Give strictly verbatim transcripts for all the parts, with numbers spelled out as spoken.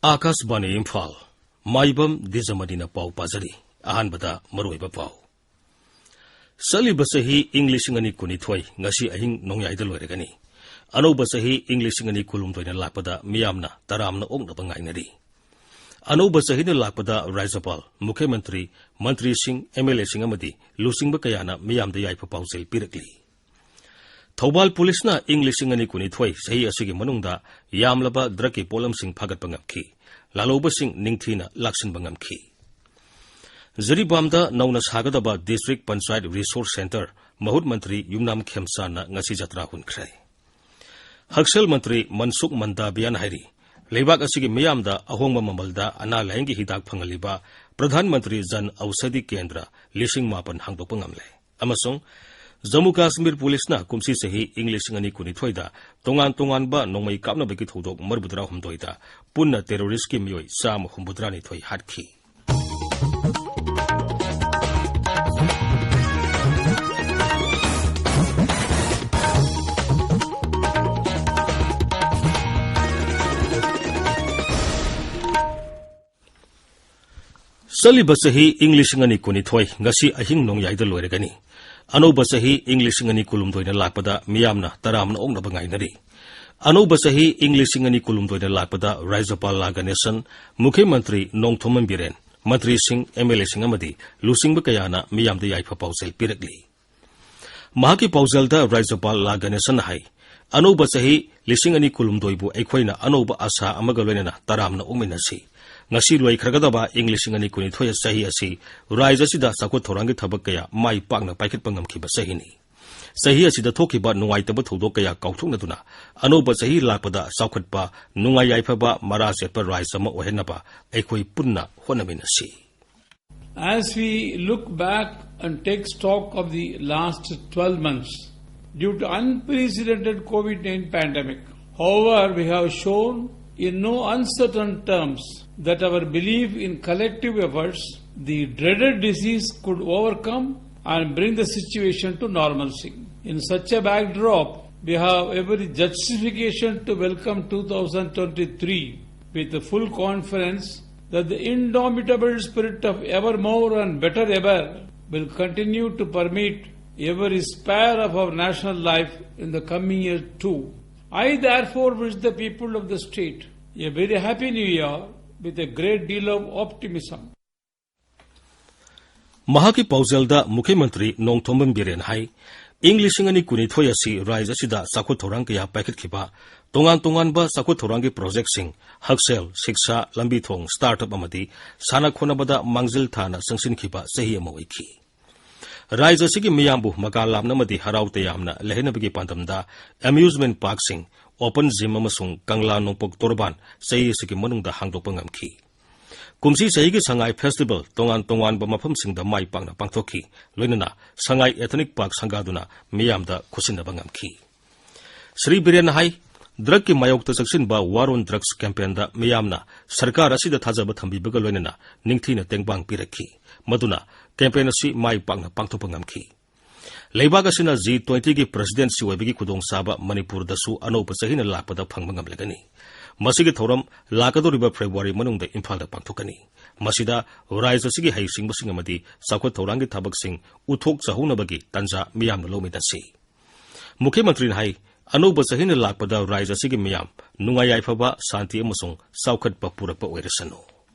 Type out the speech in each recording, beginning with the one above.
ꯑꯥꯀꯥꯁꯕꯥꯅꯤ ꯏꯝꯐꯥꯜ, ꯃꯥꯏꯕꯝ ꯗꯤꯖꯃꯅꯤꯅ ꯄꯥꯎ ꯄꯥꯖꯔꯤ꯫ ꯑꯍꯥꯟꯕꯗ ꯃꯔꯨꯑꯣꯏꯕ ꯄꯥꯎ꯫ ꯆꯠꯂꯤꯕ ꯆꯍꯤ ꯏꯪ ꯂꯤꯁꯤꯡ ꯑꯅꯤ ꯀꯨꯟꯅꯤꯊꯣꯏ ꯉꯁꯤ ꯑꯍꯤꯡ ꯅꯣꯡꯌꯥꯏꯗ ꯂꯣꯏꯔꯒꯅꯤ꯫ ꯑꯅꯧꯕ ꯆꯍꯤ ꯏꯪ ꯂꯤꯁꯤꯡ ꯑꯅꯤ ꯀꯨꯟꯍꯨꯝꯗꯣꯏꯅ ꯂꯥꯛꯄꯗ ꯃꯤꯌꯥꯝꯅ ꯇꯔꯥꯝꯅ ꯑꯣꯛꯅꯕ ꯉꯥꯏꯅꯔꯤ꯫ ꯑꯅꯧꯕ ꯆꯍꯤꯅ ꯂꯥꯛꯄꯗ ꯔꯥꯖ꯭ꯌꯄꯥꯜ, ꯃꯨꯈ꯭ꯌ ꯃꯟꯇ꯭ꯔꯤ, ꯃꯟꯇ꯭ꯔꯤꯁꯤꯡ, ꯑꯦꯝ ꯑꯦꯜ ꯑꯦꯁꯤꯡ ꯑꯃꯗꯤ ꯂꯨꯆꯤꯡꯕ ꯀꯌꯥꯅ ꯃꯤꯌꯥꯝꯗ ꯌꯥꯏꯐ ꯄꯥꯎꯖꯦꯜ ꯄꯤꯔꯛꯂꯤ꯫ ꯊꯧꯕꯥꯜ ꯄꯨꯂꯤꯁꯅ ꯏꯪ ꯂꯤꯁꯤꯡ ꯑꯅꯤ ꯀꯨꯟꯅꯤꯊꯣꯏ ꯆꯍꯤ ꯑꯁꯤꯒꯤ ꯃꯅꯨꯡꯗ ꯌꯥꯝꯂꯕ ꯗ꯭ꯔꯒꯀꯤ ꯄꯣꯠꯂꯝꯁꯤꯡ ꯐꯥꯒꯠꯄ ꯉꯝꯈꯤ꯫ ꯂꯥꯜꯍꯧꯕꯁꯤꯡ ꯅꯤꯡꯊꯤꯅ ꯂꯥꯛꯁꯤꯟꯕ ꯉꯝꯈꯤ꯫ ꯖꯤꯔꯤꯕꯥꯝꯗ ꯅꯧꯅ ꯁꯥꯒꯗꯕ ꯗꯤꯁꯇ꯭ꯔꯤꯛ ꯄꯟꯆꯥꯌꯠ ꯔꯤꯁꯣꯔꯁ ꯁꯦꯟꯇꯔ ꯃꯍꯨꯠ ꯃꯟꯇ꯭ꯔꯤ ꯌꯨꯝꯅꯥꯝ ꯈꯦꯝꯆꯥꯟꯅ ꯉꯁꯤ ꯖꯇ꯭ꯔꯥ ꯍꯨꯟꯈ꯭ꯔꯦ꯫ ꯍꯛꯁꯦꯜ ꯃꯟꯇ꯭ꯔꯤ ꯃꯟꯁꯨꯈ ꯃꯟꯗꯥꯕꯤꯌꯥꯅ ꯍꯥꯏꯔꯤ, ꯂꯩꯕꯥꯛ ꯑꯁꯤꯒꯤ ꯃꯤꯌꯥꯝꯗ ꯑꯍꯣꯡꯕ ꯃꯃꯜꯗ ꯑꯅꯥ ꯂꯥꯌꯦꯡꯒꯤ ꯍꯤꯗꯥꯛ ꯐꯪꯍꯜꯂꯤꯕ ꯄ꯭ꯔꯙꯥꯟ ꯃꯟꯇ꯭ꯔꯤ ꯖꯟ ꯑꯧꯁꯥꯙꯤ ꯀꯦꯟꯗ꯭ꯔ ꯂꯤꯁꯤꯡ ꯃꯥꯄꯟ ꯍꯥꯡꯗꯣꯛꯄ ꯉꯝꯂꯦ꯫ ꯑꯃꯁꯨꯡ ꯖꯝꯃꯨ ꯀꯥꯁꯃꯤꯔ ꯄꯨꯂꯤꯁꯅ ꯀꯨꯝꯁꯤ ꯆꯍꯤ ꯏꯪ ꯂꯤꯁꯤꯡ ꯑꯅꯤ ꯀꯨꯟꯅꯤꯊꯣꯏꯗ ꯇꯣꯉꯥꯟ ꯇꯣꯉꯥꯟꯕ ꯅꯣꯡꯃꯩ ꯀꯥꯞꯅꯕꯒꯤ ꯊꯧꯗꯣꯛ ꯃꯔꯤꯐꯨꯇꯔꯥꯍꯨꯝꯗꯣꯏꯗ ꯄꯨꯟꯅ ꯇꯦꯔꯣꯔꯤꯁꯀꯤ ꯃꯤꯑꯣꯏ ꯆꯥꯝꯃ ꯍꯨꯝꯐꯨꯇꯔꯥꯅꯤꯊꯣꯏ ꯍꯥꯠꯈꯤ꯫ ꯆꯠꯂꯤꯕ ꯆꯍꯤ ꯏꯪ ꯂꯤꯁꯤꯡ ꯑꯅꯤ ꯀꯨꯟꯅꯤꯊꯣꯏ ꯉꯁꯤ ꯑꯍꯤꯡ ꯅꯣꯡꯌꯥꯏꯗ ꯂꯣꯏꯔꯒꯅꯤ꯫ ꯑꯅꯧꯕ ꯆꯍꯤ ꯏꯪ ꯂꯤꯁꯤꯡ ꯑꯅꯤ ꯀꯨꯟꯍꯨꯝꯗꯣꯏꯅ ꯂꯥꯛꯄꯗ ꯃꯤꯌꯥꯝꯅ ꯇꯔꯥꯝꯅ ꯑꯣꯛꯅꯕ ꯉꯥꯏꯅꯔꯤ꯫ ꯑꯅꯧꯕ ꯆꯍꯤ ꯏꯪ ꯂꯤꯁꯤꯡ ꯑꯅꯤ ꯀꯨꯟꯍꯨꯝꯗꯣꯏꯅ ꯂꯥꯛꯄꯗ ꯔꯥꯖ꯭ꯌꯄꯥꯜ ꯂꯥ ꯒꯅꯦꯁꯟ, ꯃꯨꯈ꯭ꯌ ꯃꯟꯇ꯭ꯔꯤ ꯅꯣꯡꯊꯣꯝꯕꯝ ꯕꯤꯔꯦꯟ, ꯃꯟꯇ꯭ꯔꯤꯁꯤꯡ, ꯑꯦꯝ ꯑꯦꯜ ꯑꯦꯁꯤꯡ ꯑꯃꯗꯤ ꯂꯨꯆꯤꯡꯕ ꯀꯌꯥꯅ ꯃꯤꯌꯥꯝꯗ ꯌꯥꯏꯐ ꯄꯥꯎꯖꯦꯜ ꯄꯤꯔꯛꯂꯤ꯫ ꯃꯍꯥꯛꯀꯤ ꯄꯥꯎꯖꯦꯜꯗ ꯔꯥꯖ꯭ꯌꯄꯥꯜ ꯂꯥ ꯒꯅꯦꯁꯟꯅ ꯍꯥꯏ, ꯑꯅꯧꯕ ꯆꯍꯤ ꯂꯤꯁꯤꯡ ꯑꯅꯤ ꯀꯨꯟꯍꯨꯝꯗꯣꯏꯕꯨ ꯑꯩꯈꯣꯏꯅ ꯑꯅꯧꯕ ꯑꯥꯁꯥ ꯑꯃꯒ ꯂꯣꯏꯅꯅ ꯇꯔꯥꯝꯅ ꯑꯣꯛꯃꯤꯟꯅꯁꯤ꯫ ꯉꯁꯤ ꯂꯣꯏꯈ꯭ꯔꯒꯗꯕ ꯏꯪ ꯂꯤꯁꯤꯡ ꯑꯅꯤ ꯀꯨꯟꯅꯤꯊꯣꯏ ꯆꯍꯤ ꯑꯁꯤ ꯔꯥꯖ꯭ꯌ ꯑꯁꯤꯗ ꯆꯥꯎꯈꯠ ꯊꯧꯔꯥꯡꯒꯤ ꯊꯕꯛ ꯀꯌꯥ ꯃꯥꯏ ꯄꯥꯛꯅ ꯄꯥꯏꯈꯠꯄ ꯉꯝꯈꯤꯕ ꯆꯍꯤꯅꯤ꯫ ꯆꯍꯤ ꯑꯁꯤꯗ ꯊꯣꯛꯈꯤꯕ ꯅꯨꯡꯉꯥꯏꯇꯕ ꯊꯧꯗꯣꯛ ꯀꯌꯥ ꯀꯥꯎꯊꯣꯛꯅꯗꯨꯅ ꯑꯅꯧꯕ ꯆꯍꯤ ꯂꯥꯛꯄꯗ ꯆꯥꯎꯈꯠꯄ, ꯅꯨꯡꯉꯥꯏ ꯌꯥꯏꯐꯕ, ꯃꯔꯥ ꯆꯦꯠꯄ ꯔꯥꯖ꯭ꯌ ꯑꯃ ꯑꯣꯏꯍꯟꯅꯕ ꯑꯩꯈꯣꯏ ꯄꯨꯟꯅ ꯍꯣꯠꯅꯃꯤꯟꯅꯁꯤ꯫ As we look back and take stock of the last twelve months, due to unprecedented COVID nineteen pandemic, however, we have shown in no uncertain terms that our belief in collective efforts, the dreaded disease could overcome and bring the situation to normalcy. In such a backdrop, we have every justification to welcome two thousand twenty-three with the full confidence that the indomitable spirit of ever more and better ever will continue to permeate every sphere of our national life in the coming year too. I therefore wish the people of the state a very happy new year with a great deal of optimism. ꯃꯍꯥꯛꯀꯤ ꯄꯥꯎꯖꯦꯜꯗ ꯃꯨꯈ꯭ꯌ ꯃꯟꯇ꯭ꯔꯤ ꯅꯣꯡꯊꯣꯝꯕꯝ ꯕꯤꯔꯦꯟ ꯍꯥꯏ, ꯏꯪ ꯂꯤꯁꯤꯡ ꯑꯅꯤ ꯀꯨꯟꯅꯤꯊꯣꯏ ꯑꯁꯤ ꯔꯥꯖ꯭ꯌ ꯑꯁꯤꯗ ꯆꯥꯎꯈꯠ ꯊꯧꯔꯥꯡ ꯀꯌꯥ ꯄꯥꯏꯈꯠꯈꯤꯕ, ꯇꯣꯉꯥꯟ ꯇꯣꯉꯥꯟꯕ ꯆꯥꯎꯈꯠ ꯊꯧꯔꯥꯡꯒꯤ ꯄ꯭ꯔꯣꯖꯦꯛꯁꯤꯡ, ꯍꯛꯁꯦꯜ, ꯁꯤꯛꯁꯥ, ꯂꯝꯕꯤ ꯊꯣꯡ, ꯁ꯭ꯇꯥꯔꯠ ꯑꯞ ꯑꯃꯗꯤ ꯁꯥꯟꯅ ꯈꯣꯠꯅꯕꯗ ꯃꯥꯡꯖꯤꯜ ꯊꯥꯅ ꯆꯪꯁꯤꯟꯈꯤꯕ ꯆꯍꯤ ꯑꯃ ꯑꯣꯏꯈꯤ꯫ ꯔꯥꯖ꯭ꯌ ꯑꯁꯤꯒꯤ ꯃꯤꯌꯥꯝꯕꯨ ꯃꯀꯥ ꯂꯥꯝꯅ ꯑꯃꯗꯤ ꯍꯔꯥꯎ ꯇꯌꯥꯝꯅ ꯂꯩꯍꯟꯅꯕꯒꯤ ꯄꯥꯟꯗꯝꯗ ꯑꯦꯃ꯭ꯌꯨꯖꯃꯦꯟ ꯄꯥꯔꯛꯁꯤꯡ, ꯑꯣꯄꯟ ꯖꯤꯝ ꯑꯃꯁꯨꯡ ꯀꯪꯂꯥ ꯅꯣꯡꯄꯣꯛ ꯇꯣꯔꯕꯥꯟ ꯆꯍꯤ ꯑꯁꯤꯒꯤ ꯃꯅꯨꯡꯗ ꯍꯥꯡꯗꯣꯛꯄ ꯉꯝꯈꯤ꯫ ꯀꯨꯝꯁꯤ ꯆꯍꯤꯒꯤ ꯁꯉꯥꯏ ꯐꯦꯁꯇꯤꯚꯦꯜ ꯇꯣꯉꯥꯟ ꯇꯣꯉꯥꯟꯕ ꯃꯐꯝꯁꯤꯡꯗ ꯃꯥꯏ ꯄꯥꯛꯅ ꯄꯥꯡꯊꯣꯛꯈꯤ, ꯂꯣꯏꯅꯅ ꯁꯉꯥꯏ ꯏꯊꯅꯤꯛ ꯄꯥꯔꯛ ꯁꯪꯒꯥꯗꯨꯅ ꯃꯤꯌꯥꯝꯗ ꯈꯨꯠꯁꯤꯟꯅꯕ ꯉꯝꯈꯤ꯫ ꯁ꯭ꯔꯤ ꯕꯤꯔꯦꯟꯅ ꯍꯥꯏ, ꯗ꯭ꯔꯒꯀꯤ ꯃꯥꯌꯣꯛꯇ ꯆꯪꯁꯤꯟꯕ ꯋꯥꯔ ꯑꯣꯟ ꯗ꯭ꯔꯒꯁ ꯀꯦꯝꯄꯦꯟꯗ ꯃꯤꯌꯥꯝꯅ ꯁꯔꯀꯥꯔ ꯑꯁꯤꯗ ꯊꯥꯖꯕ ꯊꯝꯕꯤꯕꯒ ꯂꯣꯏꯅꯅ ꯅꯤꯡꯊꯤꯅ ꯇꯦꯡꯕꯥꯡ ꯄꯤꯔꯛꯈꯤ, ꯃꯗꯨꯅ ꯀꯦꯝꯄꯦꯟ ꯑꯁꯤ ꯃꯥꯏ ꯄꯥꯛꯅ ꯄꯥꯡꯊꯣꯛꯄ ꯉꯝꯈꯤ꯫ ꯂꯩꯕꯥꯛ ꯑꯁꯤꯅ ꯖꯤ ꯇ꯭ꯋꯦꯟꯇꯤꯒꯤ ꯄ꯭ꯔꯦꯁꯤꯗꯦꯟꯁꯤ ꯑꯣꯏꯕꯒꯤ ꯈꯨꯗꯣꯡꯆꯥꯕ ꯃꯅꯤꯄꯨꯔꯗꯁꯨ ꯑꯅꯧꯕ ꯆꯍꯤꯅ ꯂꯥꯛꯄꯗ ꯐꯪꯕ ꯉꯝꯂꯒꯅꯤ꯫ ꯃꯁꯤꯒꯤ ꯊꯧꯔꯝ ꯂꯥꯛꯀꯗꯧꯔꯤꯕ ꯐꯦꯕ꯭ꯔꯨꯋꯥꯔꯤ ꯃꯅꯨꯡꯗ ꯏꯝꯐꯥꯜꯗ ꯄꯥꯡꯊꯣꯛꯀꯅꯤ꯫ ꯃꯁꯤꯗ ꯔꯥꯖ꯭ꯌ ꯑꯁꯤꯒꯤ ꯍꯩꯁꯤꯡꯕꯁꯤꯡ ꯑꯃꯗꯤ ꯆꯥꯎꯈꯠ ꯊꯧꯔꯥꯡꯒꯤ ꯊꯕꯛꯁꯤꯡ ꯎꯠꯊꯣꯛꯆꯍꯧꯅꯕꯒꯤ ꯇꯥꯟꯖꯥ ꯃꯤꯌꯥꯝꯅ ꯂꯧꯃꯤꯟꯅꯁꯤ꯫ ꯃꯨꯈ꯭ꯌ ꯃꯟꯇ꯭ꯔꯤꯅ ꯍꯥꯏ, ꯑꯅꯧꯕ ꯆꯍꯤꯅ ꯂꯥꯛꯄꯗ ꯔꯥꯖ꯭ꯌ ꯑꯁꯤꯒꯤ ꯃꯤꯌꯥꯝ ꯅꯨꯡꯉꯥꯏ ꯌꯥꯏꯐꯕ, ꯁꯥꯟꯇꯤ ꯑꯃꯁꯨꯡ ꯆꯥꯎꯈꯠꯄ ꯄꯨꯔꯛꯄ ꯑꯣꯏꯔꯁꯅꯨ꯫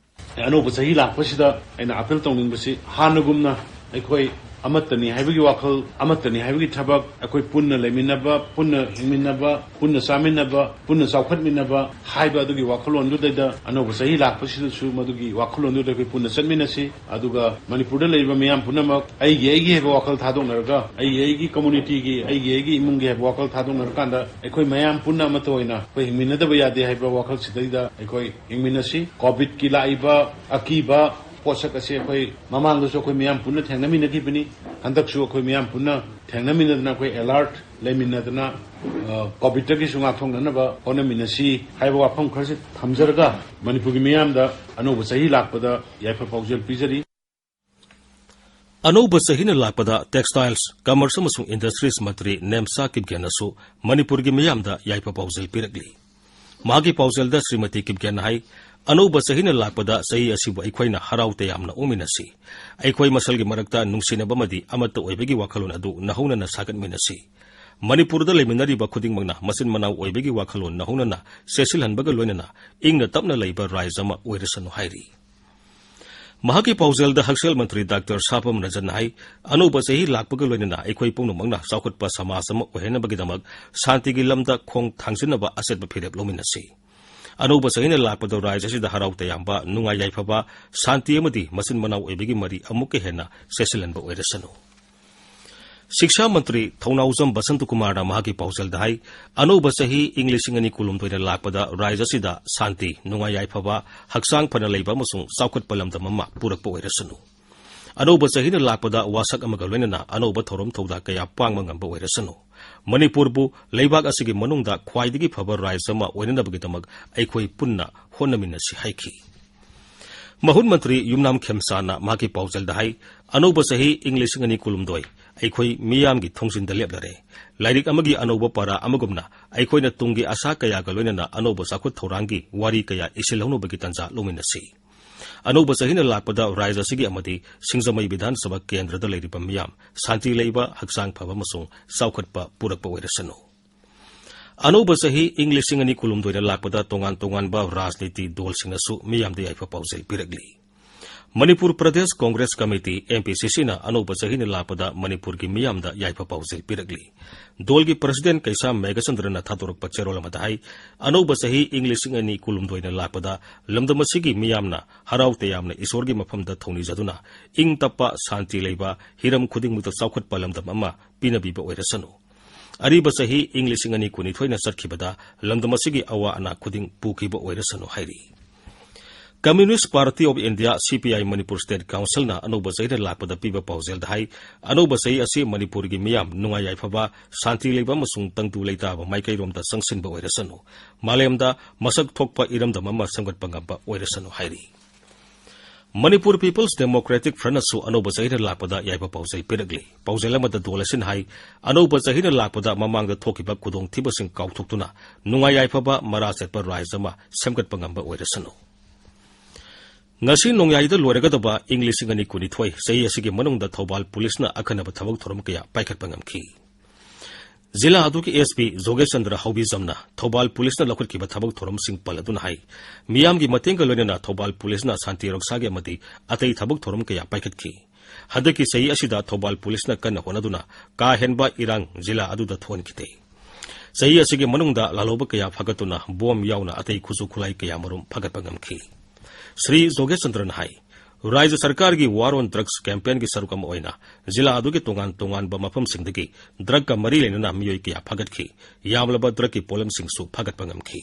ꯑꯅꯧꯕ ꯆꯍꯤ ꯂꯥꯛꯄꯁꯤꯗ ꯑꯩꯅ ꯑꯥꯄꯤꯜ ꯇꯧꯅꯤꯡꯕꯁꯤ, ꯍꯥꯟꯅꯒꯨꯝꯅ ꯑꯩꯈꯣꯏ ꯑꯃꯠꯇꯅꯤ ꯍꯥꯏꯕꯒꯤ ꯋꯥꯈꯜ, ꯑꯃꯠꯇꯅꯤ ꯍꯥꯏꯕꯒꯤ ꯊꯕꯛ, ꯑꯩꯈꯣꯏ ꯄꯨꯟꯅ ꯂꯩꯃꯤꯟꯅꯕ, ꯄꯨꯟꯅ ꯍꯤꯡꯃꯤꯟꯅꯕ, ꯄꯨꯟꯅ ꯆꯥꯃꯤꯟꯅꯕ, ꯄꯨꯟꯅ ꯆꯥꯎꯈꯠꯃꯤꯟꯅꯕ ꯍꯥꯏꯕ ꯑꯗꯨꯒꯤ ꯋꯥꯈꯜꯂꯣꯟꯗꯨꯗꯩꯗ ꯑꯅꯧꯕ ꯆꯍꯤ ꯂꯥꯛꯄꯁꯤꯗꯁꯨ ꯃꯗꯨꯒꯤ ꯋꯥꯈꯜꯂꯣꯟꯗꯨꯗ ꯑꯩꯈꯣꯏ ꯄꯨꯟꯅ ꯆꯠꯃꯤꯟꯅꯁꯤ꯫ ꯑꯗꯨꯒ ꯃꯅꯤꯄꯨꯔꯗ ꯂꯩꯔꯤꯕ ꯃꯤꯌꯥꯝ ꯄꯨꯝꯅꯃꯛ ꯑꯩꯒꯤ ꯑꯩꯒꯤ ꯍꯥꯏꯕ ꯋꯥꯈꯜ ꯊꯥꯗꯣꯛꯅꯔꯒ, ꯑꯩꯒꯤ ꯑꯩꯒꯤ ꯀꯝꯃꯨꯅꯤꯇꯤꯒꯤ, ꯑꯩꯒꯤ ꯑꯩꯒꯤ ꯏꯃꯨꯡꯒꯤ ꯍꯥꯏꯕ ꯋꯥꯈꯜ ꯊꯥꯗꯣꯛꯅꯔꯀꯥꯟꯗ ꯑꯩꯈꯣꯏ ꯃꯌꯥꯝ ꯄꯨꯟꯅ ꯑꯃꯠꯇ ꯑꯣꯏꯅ ꯑꯩꯈꯣꯏ ꯍꯤꯡꯃꯤꯟꯅꯗꯕ ꯌꯥꯗꯦ ꯍꯥꯏꯕ ꯋꯥꯈꯜꯁꯤꯗꯩꯗ ꯑꯩꯈꯣꯏ ꯍꯤꯡꯃꯤꯟꯅꯁꯤ꯫ ꯀꯣꯚꯤꯗꯀꯤ ꯂꯥꯛꯏꯕ ꯑꯀꯤꯕ ꯄꯣꯠꯁꯛ ꯑꯁꯤ ꯑꯩꯈꯣꯏ ꯃꯃꯥꯡꯗꯁꯨ ꯑꯩꯈꯣꯏ ꯃꯤꯌꯥꯝ ꯄꯨꯟꯅ ꯊꯦꯡꯅꯃꯤꯟꯅꯈꯤꯕꯅꯤ꯫ ꯍꯟꯗꯛꯁꯨ ꯑꯩꯈꯣꯏ ꯃꯤꯌꯥꯝ ꯄꯨꯟꯅ ꯊꯦꯡꯅꯃꯤꯟꯅꯗꯅ ꯑꯩꯈꯣꯏ ꯑꯦꯂꯔꯠ ꯂꯩꯃꯤꯟꯅꯗꯅ, ꯑ, ꯀꯣꯚꯤꯗꯇꯒꯤꯁꯨ ꯉꯥꯛꯊꯣꯛꯅꯅꯕ ꯍꯣꯠꯅꯃꯤꯟꯅꯁꯤ ꯍꯥꯏꯕ ꯋꯥꯐꯝ ꯈꯔꯁꯤ ꯊꯝꯖꯔꯒ ꯃꯅꯤꯄꯨꯔꯒꯤ ꯃꯤꯌꯥꯝꯗ ꯑꯅꯧꯕ ꯆꯍꯤ ꯂꯥꯛꯄꯗ ꯌꯥꯏꯐ ꯄꯥꯎꯖꯦꯜ ꯄꯤꯖꯔꯤ꯫ ꯑꯅꯧꯕ ꯆꯍꯤꯅ ꯂꯥꯛꯄꯗ ꯇꯦꯛꯁꯇꯥꯏꯜꯁ, ꯀꯃꯔꯁ ꯑꯃꯁꯨꯡ ꯏꯟꯗꯁꯇ꯭ꯔꯤꯁ ꯃꯟꯇ꯭ꯔꯤ ꯅꯦꯝꯁꯥ ꯀꯤꯞꯒꯦꯟꯅꯁꯨ ꯃꯅꯤꯄꯨꯔꯒꯤ ꯃꯤꯌꯥꯝꯗ ꯌꯥꯏꯐ ꯄꯥꯎꯖꯦꯜ ꯄꯤꯔꯛꯂꯤ꯫ ꯃꯍꯥꯛꯀꯤ ꯄꯥꯎꯖꯦꯜꯗ ꯁ꯭ꯔꯤꯃꯇꯤ ꯀꯤꯞꯒꯦꯟꯅ ꯍꯥꯏ, "ꯑꯅꯧꯕ ꯆꯍꯤꯅ ꯂꯥꯛꯄꯗ ꯆꯍꯤ ꯑꯁꯤꯕꯨ ꯑꯩꯈꯣꯏꯅ ꯍꯔꯥꯎ ꯇꯌꯥꯝꯅ ꯑꯣꯛꯃꯤꯟꯅꯁꯤ꯫ ꯑꯩꯈꯣꯏ ꯃꯁꯦꯜꯒꯤ ꯃꯔꯛꯇ ꯅꯨꯡꯁꯤꯅꯕ ꯑꯃꯗꯤ ꯑꯃꯠꯇ ꯑꯣꯏꯕꯒꯤ ꯋꯥꯈꯜꯂꯣꯟ ꯑꯗꯨ ꯅꯧꯍꯧꯅꯅ ꯁꯥꯒꯠꯃꯤꯟꯅꯁꯤ꯫ ꯃꯅꯤꯄꯨꯔꯗ ꯂꯩꯃꯤꯟꯅꯔꯤꯕ ꯈꯨꯗꯤꯡꯃꯛꯅ ꯃꯆꯤꯟ ꯃꯅꯥꯎ ꯑꯣꯏꯕꯒꯤ ꯋꯥꯈꯜꯂꯣꯟ ꯅꯧꯍꯧꯅꯅ ꯆꯦꯠꯁꯤꯜꯍꯟꯕꯒ ꯂꯣꯏꯅꯅ ꯏꯪꯅ ꯇꯞꯅ ꯂꯩꯕ ꯔꯥꯏꯖ ꯑꯃ ꯑꯣꯏꯔꯁꯅꯨ" ꯍꯥꯏꯔꯤ꯫ ꯃꯍꯥꯛꯀꯤ ꯄꯥꯎꯖꯦꯜꯗ ꯍꯛꯁꯦꯜ ꯃꯟꯇ꯭ꯔꯤ ꯗꯥꯛꯇꯔ ꯁꯥꯄꯝ ꯔꯟꯖꯟꯅ ꯍꯥꯏ, "ꯑꯅꯧꯕ ꯆꯍꯤ ꯂꯥꯛꯄꯒ ꯂꯣꯏꯅꯅ ꯑꯩꯈꯣꯏ ꯄꯨꯝꯅꯃꯛꯅ ꯆꯥꯎꯈꯠꯄ ꯁꯃꯥꯖ ꯑꯃ ꯑꯣꯏꯍꯟꯅꯕꯒꯤꯗꯃꯛ ꯁꯥꯟꯇꯤꯒꯤ ꯂꯝꯗ ꯈꯣꯡ ꯊꯥꯡꯖꯤꯟꯅꯕ ꯑꯆꯦꯠꯄ ꯐꯤꯔꯦꯞ ꯂꯧꯃꯤꯟꯅꯁꯤ꯫ ꯑꯅꯧꯕ ꯆꯍꯤꯅ ꯂꯥꯛꯄꯗ ꯔꯥꯏꯖ ꯑꯁꯤꯗ ꯍꯔꯥꯎ ꯇꯌꯥꯝꯕ, ꯅꯨꯡꯉꯥꯏ ꯌꯥꯏꯐꯕ, ꯁꯥꯟꯇꯤ ꯑꯃꯗꯤ ꯃꯆꯤꯟ ꯃꯅꯥꯎ ꯑꯣꯏꯕꯒꯤ ꯃꯔꯤ ꯑꯃꯨꯛꯀ ꯍꯦꯟꯅ ꯆꯦꯠꯁꯤꯜꯍꯟꯕ ꯑꯣꯏꯔꯁꯅꯨ"꯫ ꯁꯤꯛꯁꯥ ꯃꯟꯇ꯭ꯔꯤ ꯊꯧꯅꯥꯎꯖꯝ ꯕꯁꯟꯇ ꯀꯨꯃꯥꯔꯅ ꯃꯍꯥꯛꯀꯤ ꯄꯥꯎꯖꯦꯜꯗ ꯍꯥꯏ, "ꯑꯅꯧꯕ ꯆꯍꯤ ꯏꯪ ꯂꯤꯁꯤꯡ ꯑꯅꯤ ꯀꯨꯟꯍꯨꯝꯗꯣꯏꯗ ꯂꯥꯛꯄꯗ ꯔꯥꯏꯖ ꯑꯁꯤꯗ ꯁꯥꯟꯇꯤ, ꯅꯨꯡꯉꯥꯏ ꯌꯥꯏꯐꯕ, ꯍꯛꯆꯥꯡ ꯐꯅ ꯂꯩꯕ ꯑꯃꯁꯨꯡ ꯆꯥꯎꯈꯠꯄ ꯂꯝꯗꯝ ꯑꯃ ꯄꯨꯔꯛꯄ ꯑꯣꯏꯔꯁꯅꯨ꯫ ꯑꯅꯧꯕ ꯆꯍꯤꯅ ꯂꯥꯛꯄꯗ ꯋꯥꯁꯛ ꯑꯃꯒ ꯂꯣꯏꯅꯅ ꯑꯅꯧꯕ ꯊꯧꯔꯝ ꯊꯧꯗꯥ ꯀꯌꯥ ꯄꯥꯡꯕ ꯉꯝꯕ ꯑꯣꯏꯔꯁꯅꯨ꯫ ꯃꯅꯤꯄꯨꯔꯕꯨ ꯂꯩꯕꯥꯛ ꯑꯁꯤꯒꯤ ꯃꯅꯨꯡꯗ ꯈ꯭ꯋꯥꯏꯗꯒꯤ ꯐꯕ ꯔꯥꯏꯖ ꯑꯃ ꯑꯣꯏꯅꯅꯕꯒꯤꯗꯃꯛ ꯑꯩꯈꯣꯏ ꯄꯨꯟꯅ ꯍꯣꯠꯅꯃꯤꯟꯅꯁꯤ" ꯍꯥꯏꯈꯤ꯫ ꯃꯍꯨꯠ ꯃꯟꯇ꯭ꯔꯤ ꯌꯨꯝꯅꯥꯝ ꯈꯦꯝꯆꯥꯟꯅ ꯃꯍꯥꯛꯀꯤ ꯄꯥꯎꯖꯦꯜꯗ ꯍꯥꯏ, "ꯑꯅꯧꯕ ꯆꯍꯤ ꯏꯪ ꯂꯤꯁꯤꯡ ꯑꯅꯤ ꯀꯨꯟꯍꯨꯝꯗꯣꯏ ꯑꯩꯈꯣꯏ ꯃꯤꯌꯥꯝꯒꯤ ꯊꯣꯡꯖꯤꯟꯗ ꯂꯦꯞꯂꯔꯦ꯫ ꯂꯥꯏꯔꯤꯛ ꯑꯃꯒꯤ ꯑꯅꯧꯕ ꯄꯥꯔꯥ ꯑꯃꯒꯨꯝꯅ ꯑꯩꯈꯣꯏꯅ ꯇꯨꯡꯒꯤ ꯑꯁꯥ ꯀꯌꯥꯒ ꯂꯣꯏꯅꯅ ꯑꯅꯧꯕ ꯆꯥꯎꯈꯠ ꯊꯧꯔꯥꯡꯒꯤ ꯋꯥꯔꯤ ꯀꯌꯥ ꯏꯁꯤꯜꯍꯧꯅꯕꯒꯤ ꯇꯥꯟꯖꯥ ꯂꯧꯃꯤꯟꯅꯁꯤ꯫ ꯑꯅꯧꯕ ꯆꯍꯤꯅ ꯂꯥꯛꯄꯗ ꯔꯥꯏꯖ ꯑꯁꯤꯒꯤ ꯑꯃꯗꯤ ꯁꯤꯡꯖꯃꯩ ꯕꯤꯙꯥꯟ ꯁꯚꯥ ꯀꯦꯟꯗ꯭ꯔꯗ ꯂꯩꯔꯤꯕ ꯃꯤꯌꯥꯝ ꯁꯥꯟꯇꯤ ꯂꯩꯕ, ꯍꯛꯆꯥꯡ ꯐꯕ ꯑꯃꯁꯨꯡ ꯆꯥꯎꯈꯠꯄ ꯄꯨꯔꯛꯄ ꯑꯣꯏꯔꯁꯅꯨ"꯫ ꯑꯅꯧꯕ ꯆꯍꯤ ꯏꯪ ꯂꯤꯁꯤꯡ ꯑꯅꯤ ꯀꯨꯟꯍꯨꯝꯗꯣꯏꯗ ꯂꯥꯛꯄꯗ ꯇꯣꯉꯥꯟ ꯇꯣꯉꯥꯟꯕ ꯔꯥꯖꯅꯤꯇꯤ ꯗꯣꯜꯁꯤꯡꯅꯁꯨ ꯃꯤꯌꯥꯝꯗ ꯌꯥꯏꯐ ꯄꯥꯎꯖꯦꯜ ꯄꯤꯔꯛꯂꯤ꯫ Manipur Pradesh Congress committee, M P C ꯁꯤꯅ ꯑꯅꯧꯕ ꯆꯍꯤꯅ ꯂꯥꯛꯄꯗ ꯃꯅꯤꯄꯨꯔꯒꯤ ꯃꯤꯌꯥꯝꯗ ꯌꯥꯏꯐ ꯄꯥꯎꯖꯦꯜ ꯄꯤꯔꯛꯂꯤ꯫ ꯗꯣꯜꯒꯤ ꯄ꯭ꯔꯁꯤꯗꯦꯟ ꯀꯩꯁꯥꯝ ꯃꯦꯘꯆꯟꯗ꯭ꯔꯅ ꯊꯥꯗꯣꯔꯛꯄ ꯆꯦꯔꯣꯜ ꯑꯃꯗ ꯍꯥꯏ, "ꯑꯅꯧꯕ ꯆꯍꯤ ꯏꯪ ꯂꯤꯁꯤꯡ ꯑꯅꯤ ꯀꯨꯟꯍꯨꯝꯗꯣꯏꯅ ꯂꯥꯛꯄꯗ ꯂꯝꯗꯝ ꯑꯁꯤꯒꯤ ꯃꯤꯌꯥꯝꯅ ꯍꯔꯥꯎ ꯇꯌꯥꯝꯅ ꯏꯁꯣꯔꯒꯤ ꯃꯐꯝꯗ ꯊꯧꯅꯤꯖꯗꯨꯅ ꯏꯪ ꯇꯞꯄ, ꯁꯥꯟꯇꯤ ꯂꯩꯕ, ꯍꯤꯔꯝ ꯈꯨꯗꯤꯡꯃꯛꯇ ꯆꯥꯎꯈꯠꯄ ꯂꯝꯗꯝ ꯑꯃ ꯄꯤꯅꯕꯤꯕ ꯑꯣꯏꯔꯁꯅꯨ꯫ ꯑꯔꯤꯕ ꯆꯍꯤ ꯏꯪ ꯂꯤꯁꯤꯡ ꯑꯅꯤ ꯀꯨꯟꯅꯤꯊꯣꯏꯅ ꯆꯠꯈꯤꯕꯗ ꯂꯝꯗꯝ ꯑꯁꯤꯒꯤ ꯑꯋꯥ ꯑꯅꯥ ꯈꯨꯗꯤꯡ ꯄꯨꯈꯤꯕ ꯑꯣꯏꯔꯁꯅꯨ" ꯍꯥꯏꯔꯤ꯫ Communist Party of India, ꯁꯤ ꯄꯤ ꯑꯥꯏ, ꯃꯅꯤꯄꯨꯔ ꯁ꯭ꯇꯦꯠ ꯀꯥꯎꯟꯁꯤꯜꯅ ꯑꯅꯧꯕ ꯆꯍꯤꯗ ꯂꯥꯛꯄꯗ ꯄꯤꯕ ꯄꯥꯎꯖꯦꯜꯗ ꯍꯥꯏ, "ꯑꯅꯧꯕ ꯆꯍꯤ ꯑꯁꯤ ꯃꯅꯤꯄꯨꯔꯒꯤ ꯃꯤꯌꯥꯝ ꯅꯨꯡꯉꯥꯏ ꯌꯥꯏꯐꯕ, ꯁꯥꯟꯇꯤ ꯂꯩꯕ ꯑꯃꯁꯨꯡ ꯇꯪꯗꯨ ꯂꯩꯇꯥꯕ ꯃꯥꯏꯀꯩꯔꯣꯝꯗ ꯆꯪꯁꯤꯟꯕ ꯑꯣꯏꯔꯁꯅꯨ, ꯃꯥꯂꯦꯝꯗ ꯃꯁꯛ ꯊꯣꯛꯄ ꯏꯔꯝꯗꯝ ꯑꯃ ꯁꯦꯝꯒꯠꯄ ꯉꯝꯕ ꯑꯣꯏꯔꯁꯅꯨ" ꯍꯥꯏꯔꯤ꯫ ꯃꯅꯤꯄꯨꯔ ꯄꯤꯄꯜꯁ ꯗꯦꯃꯣꯀ꯭ꯔꯦꯇꯤꯛ ꯐ꯭ꯔꯟꯠꯅꯁꯨ ꯑꯅꯧꯕ ꯆꯍꯤꯅ ꯂꯥꯛꯄꯗ ꯌꯥꯏꯐ ꯄꯥꯎꯖꯦꯜ ꯄꯤꯔꯛꯂꯤ꯫ ꯄꯥꯎꯖꯦꯜ ꯑꯃꯗ ꯗꯣꯜ ꯑꯁꯤꯅ ꯍꯥꯏ, ꯑꯅꯧꯕ ꯆꯍꯤꯅ ꯂꯥꯛꯄꯗ ꯃꯃꯥꯡꯗ ꯊꯣꯛꯈꯤꯕ ꯈꯨꯗꯣꯡꯊꯤꯕꯁꯤꯡ ꯀꯥꯎꯊꯣꯛꯇꯨꯅ ꯅꯨꯡꯉꯥꯏ ꯌꯥꯏꯐꯕ ꯃꯔꯥ ꯆꯠꯄ ꯔꯥꯏꯖ ꯑꯃ ꯁꯦꯝꯒꯠꯄ ꯉꯝꯕ ꯑꯣꯏꯔꯁꯅꯨ꯫ ꯉꯁꯤ ꯅꯣꯡꯌꯥꯏꯗ ꯂꯣꯏꯔꯒꯗꯕ ꯏꯪ ꯂꯤꯁꯤꯡ ꯑꯅꯤ ꯀꯨꯟꯅꯤꯊꯣꯏ ꯆꯍꯤ ꯑꯁꯤꯒꯤ ꯃꯅꯨꯡꯗ ꯊꯧꯕꯥꯜ ꯄꯨꯂꯤꯁꯅ ꯑꯈꯟꯅꯕ ꯊꯕꯛ ꯊꯧꯔꯝ ꯀꯌꯥ ꯄꯥꯏꯈꯠꯄ ꯉꯝꯈꯤ꯫ ꯖꯤꯂꯥ ꯑꯗꯨꯒꯤ ꯑꯦꯁ ꯄꯤ ꯖꯣꯒꯦꯁ ꯆꯟꯗ꯭ꯔ ꯍꯧꯕꯤꯖꯝꯅ ꯊꯧꯕꯥꯜ ꯄꯨꯂꯤꯁꯅ ꯂꯧꯈꯠꯈꯤꯕ ꯊꯕꯛ ꯊꯧꯔꯝꯁꯤꯡ ꯄꯜꯂꯗꯨꯅ ꯍꯥꯏ, ꯃꯤꯌꯥꯝꯒꯤ ꯃꯇꯦꯡꯒ ꯂꯣꯏꯅꯅ ꯊꯧꯕꯥꯜ ꯄꯨꯂꯤꯁꯅ ꯁꯥꯟꯇꯤ ꯔꯛꯁꯥꯒꯤ ꯑꯃꯗꯤ ꯑꯇꯩ ꯊꯕꯛ ꯊꯧꯔꯝ ꯀꯌꯥ ꯄꯥꯏꯈꯠꯈꯤ꯫ ꯍꯟꯗꯛꯀꯤ ꯆꯍꯤ ꯑꯁꯤꯗ ꯊꯧꯕꯥꯜ ꯄꯨꯂꯤꯁꯅ ꯀꯟꯅ ꯍꯣꯠꯅꯗꯨꯅ ꯀꯥ ꯍꯦꯟꯕ ꯏꯔꯥꯡ ꯖꯤꯂꯥ ꯑꯗꯨꯗ ꯊꯣꯛꯍꯟꯈꯤꯗꯦ꯫ ꯆꯍꯤ ꯑꯁꯤꯒꯤ ꯃꯅꯨꯡꯗ ꯂꯥꯜꯍꯧꯕ ꯀꯌꯥ ꯐꯥꯒꯠꯇꯨꯅ ꯕꯣꯝ ꯌꯥꯎꯅ ꯑꯇꯩ ꯈꯨꯠꯁꯨ ꯈꯨꯠꯂꯥꯏ ꯀꯌꯥ ꯃꯔꯨꯝ ꯐꯥꯒꯠꯄ ꯉꯝꯈꯤ꯫ ꯁ꯭ꯔꯤ ꯖꯣꯒꯦꯁ ꯆꯟꯗ꯭ꯔꯅ ꯍꯥꯏ, ꯔꯥꯖ꯭ꯌ ꯁꯔꯀꯥꯔꯒꯤ War on Drugs campaignꯒꯤ ꯁꯔꯨꯛ ꯑꯃ ꯑꯣꯏꯅ ꯖꯤꯂꯥ ꯑꯗꯨꯒꯤ ꯇꯣꯉꯥꯟ ꯇꯣꯉꯥꯟꯕ ꯃꯐꯝꯁꯤꯡꯗꯒꯤ drugꯀ ꯃꯔꯤ ꯂꯩꯅꯅ ꯃꯤꯑꯣꯏ ꯀꯌꯥ ꯐꯥꯒꯠꯈꯤ꯫ ꯌꯥꯝꯂꯕ drugꯀꯤ ꯄꯣꯠꯂꯝꯁꯤꯡꯁꯨ ꯐꯥꯒꯠꯄ ꯉꯝꯈꯤ꯫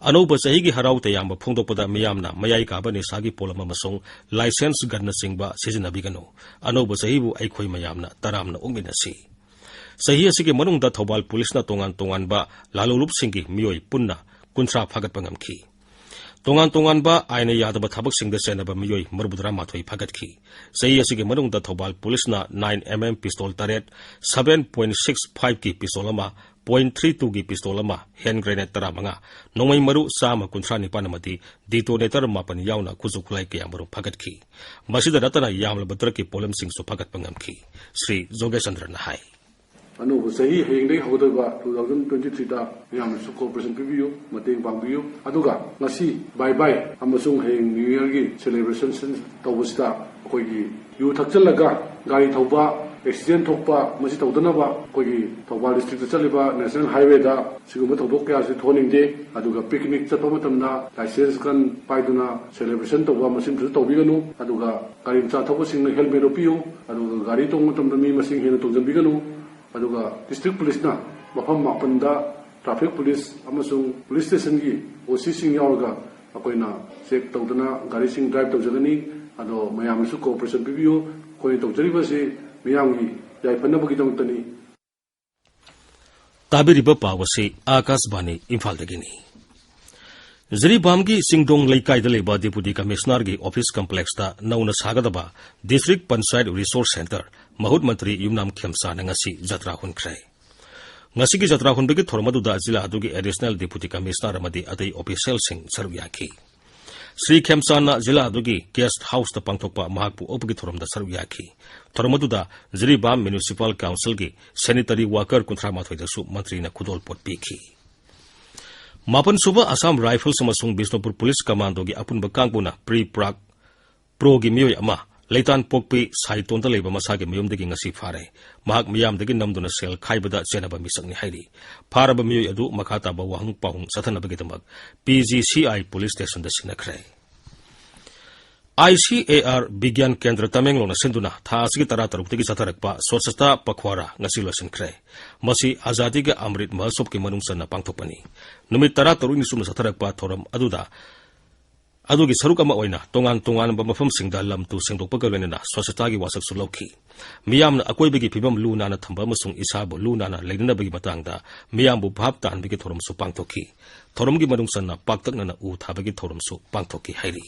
ꯑꯅꯧꯕ ꯆꯍꯤꯒꯤ ꯍꯔꯥꯎ ꯇꯌꯥꯝꯕ ꯐꯣꯡꯗꯣꯛꯄꯗ ꯃꯤꯌꯥꯝꯅ ꯃꯌꯥꯏ ꯀꯥꯕ ꯅꯤꯁꯥꯒꯤ ꯄꯣꯠꯂꯝ ꯑꯃꯁꯨꯡ license gunꯅꯆꯤꯡꯕ ꯁꯤꯖꯤꯟꯅꯕꯤꯒꯅꯨ꯫ ꯑꯅꯧꯕ ꯆꯍꯤꯕꯨ ꯑꯩꯈꯣꯏ ꯃꯌꯥꯝꯅ ꯇꯔꯥꯝꯅ ꯑꯣꯛꯃꯤꯟꯅꯁꯤ꯫ ꯆꯍꯤ ꯑꯁꯤꯒꯤ ꯃꯅꯨꯡꯗ ꯊꯧꯕꯥꯜ ꯄꯨꯂꯤꯁꯅ ꯇꯣꯉꯥꯟ ꯇꯣꯉꯥꯟꯕ ꯂꯥꯜꯍꯧꯂꯨꯞꯁꯤꯡꯒꯤ ꯃꯤꯑꯣꯏ ꯄꯨꯟꯅ ꯀꯨꯟꯊ꯭ꯔꯥ ꯐꯥꯒꯠꯄ ꯉꯝꯈꯤ꯫ ꯇꯣꯉꯥꯟ ꯇꯣꯉꯥꯟꯕ ꯑꯥꯏꯟꯅ ꯌꯥꯗꯕ ꯊꯕꯛꯁꯤꯡꯗ ꯆꯦꯟꯅꯕ ꯃꯤꯑꯣꯏ ꯃꯔꯤꯐꯨꯇꯔꯥꯃꯥꯊꯣꯏ ꯐꯥꯒꯠꯈꯤ꯫ ꯆꯍꯤ ꯑꯁꯤꯒꯤ ꯃꯅꯨꯡꯗ ꯊꯧꯕꯥꯜ ꯄꯨꯂꯤꯁꯅ nine MM pistol ꯇꯔꯦꯠ, seven point six fiveꯀꯤ pistol ꯑꯃ, point three twoꯒꯤ pistol ꯑꯃ, hand grenade ꯇꯔꯥꯃꯉꯥ, ꯅꯣꯡꯃꯩ ꯃꯔꯨ ꯆꯥꯝꯃ ꯀꯨꯟꯊ꯭ꯔꯥ ꯅꯤꯄꯥꯟ ꯑꯃꯗꯤ detonator ꯃꯥꯄꯟ ꯌꯥꯎꯅ ꯈꯨꯠꯁꯨ ꯈꯨꯠꯂꯥꯏ ꯀꯌꯥ ꯃꯔꯨꯝ ꯐꯥꯒꯠꯈꯤ꯫ ꯃꯁꯤꯗ ꯅꯠꯇꯅ ꯌꯥꯝꯂꯕ drugꯀꯤ ꯄꯣꯠꯂꯝꯁꯤꯡꯁꯨ ꯐꯥꯒꯠꯄ ꯉꯝꯈꯤ, ꯁ꯭ꯔꯤ ꯖꯣꯒꯦꯁ ꯆꯟꯗ꯭ꯔꯅ ꯍꯥꯏ꯫ ꯑꯅꯧꯕ ꯆꯍꯤ ꯍꯌꯦꯡꯗꯒꯤ ꯍꯧꯒꯗꯧꯔꯤꯕ two thousand twenty threeꯗ ꯃꯌꯥꯝꯅꯁꯨ cooperation ꯄꯤꯕꯤꯌꯨ, ꯃꯇꯦꯡ ꯄꯥꯡꯕꯤꯌꯨ꯫ ꯑꯗꯨꯒ ꯉꯁꯤ bye bye ꯑꯃꯁꯨꯡ ꯍꯌꯦꯡ New Yearꯒꯤ celebration ꯇꯧꯕꯁꯤꯗ ꯑꯩꯈꯣꯏꯒꯤ ꯌꯨ ꯊꯛꯆꯜꯂꯒ ꯒꯥꯔꯤ ꯊꯧꯕ, accident ꯊꯣꯛꯄ, ꯃꯁꯤ ꯇꯧꯗꯅꯕ ꯑꯩꯈꯣꯏꯒꯤ ꯊꯧꯕꯥꯜ districtꯇ ꯆꯠꯂꯤꯕ national highwayꯗ ꯁꯤꯒꯨꯝꯕ ꯊꯧꯗꯣꯛ ꯀꯌꯥꯁꯤ ꯊꯣꯛꯍꯟꯅꯤꯡꯗꯦ꯫ ꯑꯗꯨꯒ picnic ꯆꯠꯄ ꯃꯇꯝꯗ license gun ꯄꯥꯏꯗꯨꯅ celebration ꯇꯧꯕ, ꯃꯁꯤꯃꯁꯨ ꯇꯧꯕꯤꯒꯅꯨ꯫ ꯑꯗꯨꯒ ꯒꯥꯔꯤ ꯃꯆꯥ ꯊꯧꯕꯁꯤꯡꯅ helmet ꯎꯞꯄꯤꯌꯨ꯫ ꯑꯗꯨꯒ ꯒꯥꯔꯤ ꯇꯣꯡꯕ ꯃꯇꯝꯗ ꯃꯤ ꯃꯁꯤꯡ ꯍꯦꯟꯅ ꯇꯣꯡꯁꯤꯟꯕꯤꯒꯅꯨ꯫ ꯑꯗꯨꯒ district policeꯅ ꯃꯐꯝ ꯃꯥꯄꯟꯗ traffic police ꯑꯃꯁꯨꯡ police stationꯒꯤ OCꯁꯤꯡ ꯌꯥꯎꯔꯒ ꯑꯩꯈꯣꯏꯅ check ꯇꯧꯗꯅ ꯒꯥꯔꯤꯁꯤꯡ drive ꯇꯧꯖꯒꯅꯤ꯫ ꯑꯗꯣ ꯃꯌꯥꯝꯅꯁꯨ cooperation ꯄꯤꯕꯤꯌꯨ꯫ ꯑꯩꯈꯣꯏꯅ ꯇꯧꯖꯔꯤꯕꯁꯤ ꯃꯤꯌꯥꯝꯒꯤ ꯌꯥꯏꯐꯅꯕꯒꯤꯗꯃꯛꯇꯅꯤ꯫ ꯇꯥꯕꯤꯔꯤꯕ ꯄꯥꯎ ꯑꯁꯤ ꯑꯥꯀꯥꯁꯕꯥꯅꯤ ꯏꯝꯐꯥꯜꯗꯒꯤꯅꯤ꯫ ꯖꯤꯔꯤꯕꯥꯝꯒꯤ ꯆꯤꯡꯗꯣꯡ ꯂꯩꯀꯥꯏꯗ ꯂꯩꯕ Deputy Commissionerꯒꯤ office complexꯇ ꯅꯧꯅ ꯁꯥꯒꯗꯕ District Panchayat Resource Centre ꯃꯍꯨꯠ ꯃꯟꯇ꯭ꯔꯤ ꯌꯨꯝꯅꯥꯝ ꯈꯦꯝꯆꯥꯟꯅ ꯉꯁꯤ ꯖꯇ꯭ꯔꯥ ꯍꯨꯟꯈ꯭ꯔꯦ꯫ ꯉꯁꯤꯒꯤ ꯖꯇ꯭ꯔꯥ ꯍꯨꯟꯕꯒꯤ ꯊꯧꯔꯝ ꯑꯗꯨꯗ ꯖꯤꯂꯥ ꯑꯗꯨꯒꯤ Additional Deputy Commissioner ꯑꯃꯗꯤ ꯑꯇꯩ officialꯁꯤꯡ ꯁꯔꯨꯛ ꯌꯥꯈꯤ꯫ ꯁ꯭ꯔꯤ ꯈꯦꯝꯆꯥꯟꯅ ꯖꯤꯂꯥ ꯑꯗꯨꯒꯤ guest houseꯇ ꯄꯥꯡꯊꯣꯛꯄ ꯃꯍꯥꯛꯄꯨ ꯑꯣꯛꯄꯒꯤ ꯊꯧꯔꯝꯗ ꯁꯔꯨꯛ ꯌꯥꯈꯤ꯫ ꯊꯧꯔꯝ ꯑꯗꯨꯗ ꯖꯤꯔꯤꯕꯥꯝ Municipal Councilꯒꯤ sanitary worker ꯀꯨꯟꯊ꯭ꯔꯥ ꯃꯥꯊꯣꯏꯗꯁꯨ ꯃꯟꯇ꯭ꯔꯤꯅ ꯈꯨꯗꯣꯜꯄꯣꯠ ꯄꯤꯈꯤ꯫ ꯃꯥꯄꯟ ꯁꯨꯕ Assam Rifles ꯑꯃꯁꯨꯡ ꯕꯤꯁꯅꯨꯄꯨꯔ Police Commandoꯒꯤ ꯑꯄꯨꯟꯕ ꯀꯥꯡꯕꯨꯅ Pre Prag Proꯒꯤ ꯃꯤꯑꯣꯏ ꯑꯃ ꯂꯩꯇꯥꯟ ꯄꯣꯛꯄꯤ ꯁꯥꯏꯇꯣꯟꯗ ꯂꯩꯕ ꯃꯁꯥꯒꯤ ꯃꯌꯨꯝꯗꯒꯤ ꯉꯁꯤ ꯐꯥꯔꯦ꯫ ꯃꯍꯥꯛ ꯃꯤꯌꯥꯝꯗꯒꯤ ꯅꯝꯗꯨꯅ ꯁꯦꯜ ꯈꯥꯏꯕꯗ ꯆꯦꯟꯅꯕ ꯃꯤꯁꯛꯅꯤ ꯍꯥꯏꯔꯤ꯫ ꯐꯥꯔꯕ ꯃꯤꯑꯣꯏ ꯑꯗꯨ ꯃꯈꯥ ꯇꯥꯕ ꯋꯥꯍꯪ ꯄꯥꯎꯍꯪ ꯆꯠꯊꯅꯕꯒꯤꯗꯃꯛ PGCI Police Stationꯗ ꯁꯤꯟꯅꯈ꯭ꯔꯦ꯫ ICAR ꯕꯤꯒ꯭ꯌꯥꯟ ꯀꯦꯟꯗ꯭ꯔ ꯇꯃꯦꯡꯂꯣꯡꯅ ꯁꯤꯟꯗꯨꯅ ꯊꯥ ꯑꯁꯤꯒꯤ ꯇꯔꯥ ꯇꯔꯨꯛꯇꯒꯤ ꯆꯠꯊꯔꯛꯄ Swachhata Pakhwara ꯉꯁꯤ ꯂꯣꯏꯁꯤꯟꯈ꯭ꯔꯦ꯫ ꯃꯁꯤ Azadi Ka Amrit Mahotsav ꯀꯤ ꯃꯅꯨꯡ ꯆꯟꯅ ꯄꯥꯡꯊꯣꯛꯄꯅꯤ꯫ ꯅꯨꯃꯤꯠ ꯇꯔꯥ ꯇꯔꯨꯛꯅꯤ ꯆꯨꯞꯅ ꯆꯠꯊꯔꯛꯄ ꯊꯧꯔꯝ ꯑꯗꯨꯗ ꯑꯗꯨꯒꯤ ꯁꯔꯨꯛ ꯑꯃ ꯑꯣꯏꯅ ꯇꯣꯉꯥꯟ ꯇꯣꯉꯥꯟꯕ ꯃꯐꯝꯁꯤꯡꯗ ꯂꯝ ꯇꯨ ꯁꯦꯡꯗꯣꯛꯄꯒ ꯂꯣꯏꯅꯅ Swachhataꯒꯤ ꯋꯥꯁꯛꯁꯨ ꯂꯧꯈꯤ꯫ ꯃꯤꯌꯥꯝꯅ ꯑꯀꯣꯏꯕꯒꯤ ꯐꯤꯕꯝ ꯂꯨ ꯅꯥꯟꯅ ꯊꯝꯕ ꯑꯃꯁꯨꯡ ꯏꯁꯥꯕꯨ ꯂꯨ ꯅꯥꯟꯅ ꯂꯩꯅꯅꯕꯒꯤ ꯃꯇꯥꯡꯗ ꯃꯤꯌꯥꯝꯕꯨ ꯚꯥꯞ ꯇꯥꯍꯟꯕꯒꯤ ꯊꯧꯔꯝꯁꯨ ꯄꯥꯡꯊꯣꯛꯈꯤ꯫ ꯊꯧꯔꯝꯒꯤ ꯃꯅꯨꯡ ꯆꯟꯅ ꯄꯥꯛꯇꯛꯅꯅ ꯎ ꯊꯥꯕꯒꯤ ꯊꯧꯔꯝꯁꯨ ꯄꯥꯡꯊꯣꯛꯈꯤ ꯍꯥꯏꯔꯤ꯫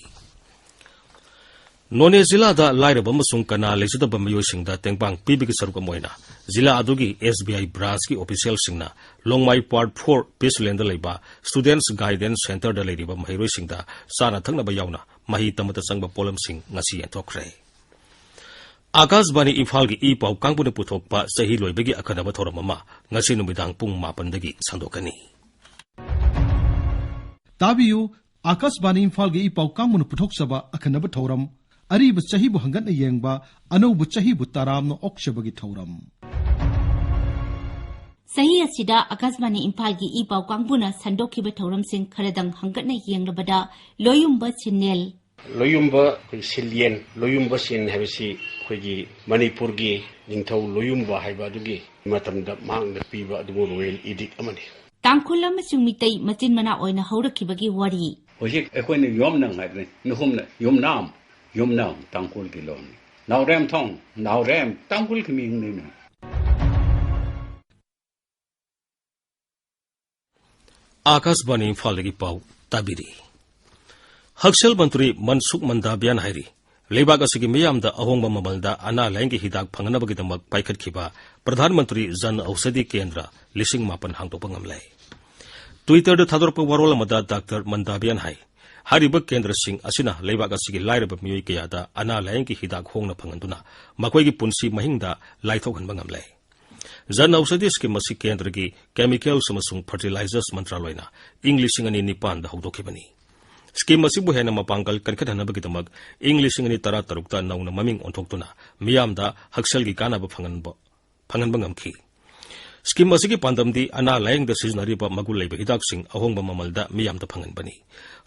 ꯅꯣꯅꯦ ꯖꯤꯂꯥꯗ ꯂꯥꯏꯔꯕ ꯑꯃꯁꯨꯡ ꯀꯅꯥ ꯂꯩꯖꯗꯕ ꯃꯤꯑꯣꯏꯁꯤꯡꯗ ꯇꯦꯡꯕꯥꯡ ꯄꯤꯕꯒꯤ ꯁꯔꯨꯛ ꯑꯃ ꯑꯣꯏꯅ ꯖꯤꯂꯥ ꯑꯗꯨꯒꯤ SBI branchꯀꯤ officialꯁꯤꯡꯅ ꯂꯣꯡꯃꯥꯏ Part four Peace Landꯗ ꯂꯩꯕ Students Guidance Centreꯗ ꯂꯩꯔꯤꯕ ꯃꯍꯩꯔꯣꯏꯁꯤꯡꯗ ꯆꯥꯅ ꯊꯛꯅꯕ ꯌꯥꯎꯅ ꯃꯍꯩ ꯇꯝꯕꯗ ꯆꯪꯕ ꯄꯣꯠꯂꯝꯁꯤꯡ ꯉꯁꯤ ꯌꯦꯟꯊꯣꯛꯈ꯭ꯔꯦ꯫ ꯑꯥꯀꯥꯁꯕꯥꯅꯤ ꯏꯝꯐꯥꯜꯒꯤ ꯏ ꯄꯥꯎ ꯀꯥꯡꯕꯨꯅ ꯄꯨꯊꯣꯛꯄ ꯆꯍꯤ ꯂꯣꯏꯕꯒꯤ ꯑꯈꯟꯅꯕ ꯊꯧꯔꯝ ꯑꯃ ꯉꯁꯤ ꯅꯨꯃꯤꯗꯥꯡ ꯄꯨꯡ ꯃꯥꯄꯟꯗꯒꯤ ꯁꯟꯗꯣꯛꯀꯅꯤ꯫ ꯇꯥꯕꯤꯌꯨ, ꯑꯥꯀꯥꯁꯕꯥꯅꯤ ꯏꯝꯐꯥꯜꯒꯤ ꯏ ꯄꯥꯎ ꯀꯥꯡꯕꯨꯅ ꯄꯨꯊꯣꯛꯆꯕ ꯑꯈꯟꯅꯕ ꯊꯧꯔꯝ, ꯑꯔꯤꯕ ꯆꯍꯤꯕꯨ ꯍꯪꯒꯠꯅ ꯌꯦꯡꯕ, ꯑꯅꯧꯕ ꯆꯍꯤꯕꯨ ꯇꯔꯥꯝꯅ ꯑꯣꯛꯆꯕꯒꯤ ꯊꯧꯔꯝ꯫ ꯆꯍꯤ ꯑꯁꯤꯗ ꯑꯥꯀꯥꯁꯕꯥꯅꯤ ꯏꯝꯐꯥꯜꯒꯤ ꯏ ꯄꯥꯎ ꯀꯥꯡꯕꯨꯅ ꯁꯟꯗꯣꯛꯈꯤꯕ ꯊꯧꯔꯝꯁꯤꯡ ꯈꯔꯗꯪ ꯍꯪꯒꯠꯅ ꯌꯦꯡꯂꯕꯗ, ꯂꯣꯌꯨꯝꯕ ꯁꯤꯟꯅꯦꯜ, ꯂꯣꯌꯨꯝꯕ ꯑꯩꯈꯣꯏ ꯁꯤꯜꯌꯦꯟ, ꯂꯣꯌꯨꯝꯕ ꯁꯤꯟ ꯍꯥꯏꯕꯁꯤ ꯑꯩꯈꯣꯏꯒꯤ ꯃꯅꯤꯄꯨꯔꯒꯤ ꯅꯤꯡꯊꯧ ꯂꯣꯌꯨꯝꯕ ꯍꯥꯏꯕ ꯑꯗꯨꯒꯤ ꯃꯇꯝꯗ ꯃꯍꯥꯛꯅ ꯄꯤꯕ ꯑꯗꯨꯒꯨꯝꯕ royal edict ꯑꯃꯅꯤ꯫ ꯇꯥꯡꯈꯨꯜ ꯑꯃꯁꯨꯡ ꯃꯤꯇꯩ ꯃꯆꯤꯟ ꯃꯅꯥꯎ ꯑꯣꯏꯅ ꯍꯧꯔꯛꯈꯤꯕꯒꯤ ꯋꯥꯔꯤ꯫ ꯍꯧꯖꯤꯛ ꯑꯩꯈꯣꯏꯅ ꯌꯣꯝꯅꯝ ꯍꯥꯏꯕꯅꯤ, ꯅꯈꯨꯝꯅ ꯌꯨꯝꯅꯥꯝ, ꯌꯨꯝꯅꯥꯝ ꯇꯥꯡꯈꯨꯜꯒꯤ ꯂꯣꯟꯅꯤ꯫ ꯅꯥꯎꯔꯦꯝꯊꯣꯡ, ꯅꯥꯎꯔꯦꯝ ꯇꯥꯡꯈꯨꯜꯒꯤ ꯃꯤꯡꯅꯤꯅ꯫ ꯑꯥꯀꯥꯁꯕꯥꯅꯤ ꯏꯝꯐꯥꯜꯗꯒꯤ ꯄꯥꯎ ꯇꯥꯕꯤꯔꯤ꯫ ꯍꯛꯁꯦꯜ ꯃꯟꯇ꯭ꯔꯤ ꯃꯟꯁꯨꯈ ꯃꯟꯗꯥꯕꯤꯌꯥꯟ ꯍꯥꯏꯔꯤ, ꯂꯩꯕꯥꯛ ꯑꯁꯤꯒꯤ ꯃꯤꯌꯥꯝꯗ ꯑꯍꯣꯡꯕ ꯃꯃꯜꯗ ꯑꯅꯥ ꯂꯥꯌꯦꯡꯒꯤ ꯍꯤꯗꯥꯛ ꯐꯪꯅꯕꯒꯤꯗꯃꯛ ꯄꯥꯏꯈꯠꯈꯤꯕ ꯄ꯭ꯔꯙꯥꯟ ꯃꯟꯇ꯭ꯔꯤ ꯖꯟ ꯑꯧꯁꯥꯙꯤ ꯀꯦꯟꯗ꯭ꯔ ꯂꯤꯁꯤꯡ ꯃꯥꯄꯟ ꯍꯥꯡꯗꯣꯛꯄ ꯉꯝꯂꯦ꯫ Twitter-ꯗ ꯊꯥꯗꯣꯔꯛꯄ ꯋꯥꯔꯣꯜ ꯑꯃꯗ ꯗꯥꯛꯇꯔ ꯃꯟꯗꯥꯕꯤꯌꯥꯟ ꯍꯥꯏ, ꯍꯥꯏꯔꯤꯕ ꯀꯦꯟꯗ꯭ꯔꯁꯤꯡ ꯑꯁꯤꯅ ꯂꯩꯕꯥꯛ ꯑꯁꯤꯒꯤ ꯂꯥꯏꯔꯕ ꯃꯤꯑꯣꯏ ꯀꯌꯥꯗ ꯑꯅꯥ ꯂꯥꯌꯦꯡꯒꯤ ꯍꯤꯗꯥꯛ ꯍꯣꯡꯅ ꯐꯪꯍꯟꯗꯨꯅ ꯃꯈꯣꯏꯒꯤ ꯄꯨꯟꯁꯤ ꯃꯍꯤꯡꯗ ꯂꯥꯏꯊꯣꯛꯍꯟꯕ ꯉꯝꯂꯦ꯫ ꯖꯟ ꯑꯧꯁꯥꯙꯤ ꯁ꯭ꯀꯤꯝ ꯑꯁꯤ ꯀꯦꯟꯗ꯭ꯔꯒꯤ Chemicals ꯑꯃꯁꯨꯡ Fertilizers ꯃꯟꯇ꯭ꯔꯥꯂꯣꯏꯅ ꯏꯪ ꯂꯤꯁꯤꯡ ꯑꯅꯤ ꯅꯤꯄꯥꯟꯗ ꯍꯧꯗꯣꯛꯈꯤꯕꯅꯤ꯫ ꯁ꯭ꯀꯤꯝ ꯑꯁꯤꯕꯨ ꯍꯦꯟꯅ ꯃꯄꯥꯡꯒꯜ ꯀꯟꯈꯠꯍꯟꯅꯕꯒꯤꯗꯃꯛ ꯏꯪ ꯂꯤꯁꯤꯡ ꯑꯅꯤ ꯇꯔꯥꯇꯔꯨꯛꯇ ꯅꯧꯅ ꯃꯃꯤꯡ ꯑꯣꯟꯊꯣꯛꯇꯨꯅ ꯃꯤꯌꯥꯝꯗ ꯍꯛꯁꯦꯜꯒꯤ ꯀꯥꯟꯅꯕ ꯐꯪꯍꯟꯕ, ꯐꯪꯍꯟꯕ ꯉꯝꯈꯤ꯫ ꯁ꯭ꯀꯤꯝ ꯑꯁꯤꯒꯤ ꯄꯥꯟꯗꯝꯗꯤ ꯑꯅꯥ ꯂꯥꯌꯦꯡꯗ ꯁꯤꯖꯤꯟꯅꯔꯤꯕ ꯃꯒꯨꯟ ꯂꯩꯕ ꯍꯤꯗꯥꯛꯁꯤꯡ ꯑꯍꯣꯡꯕ ꯃꯃꯜꯗ ꯃꯤꯌꯥꯝꯗ ꯐꯪꯍꯟꯕꯅꯤ꯫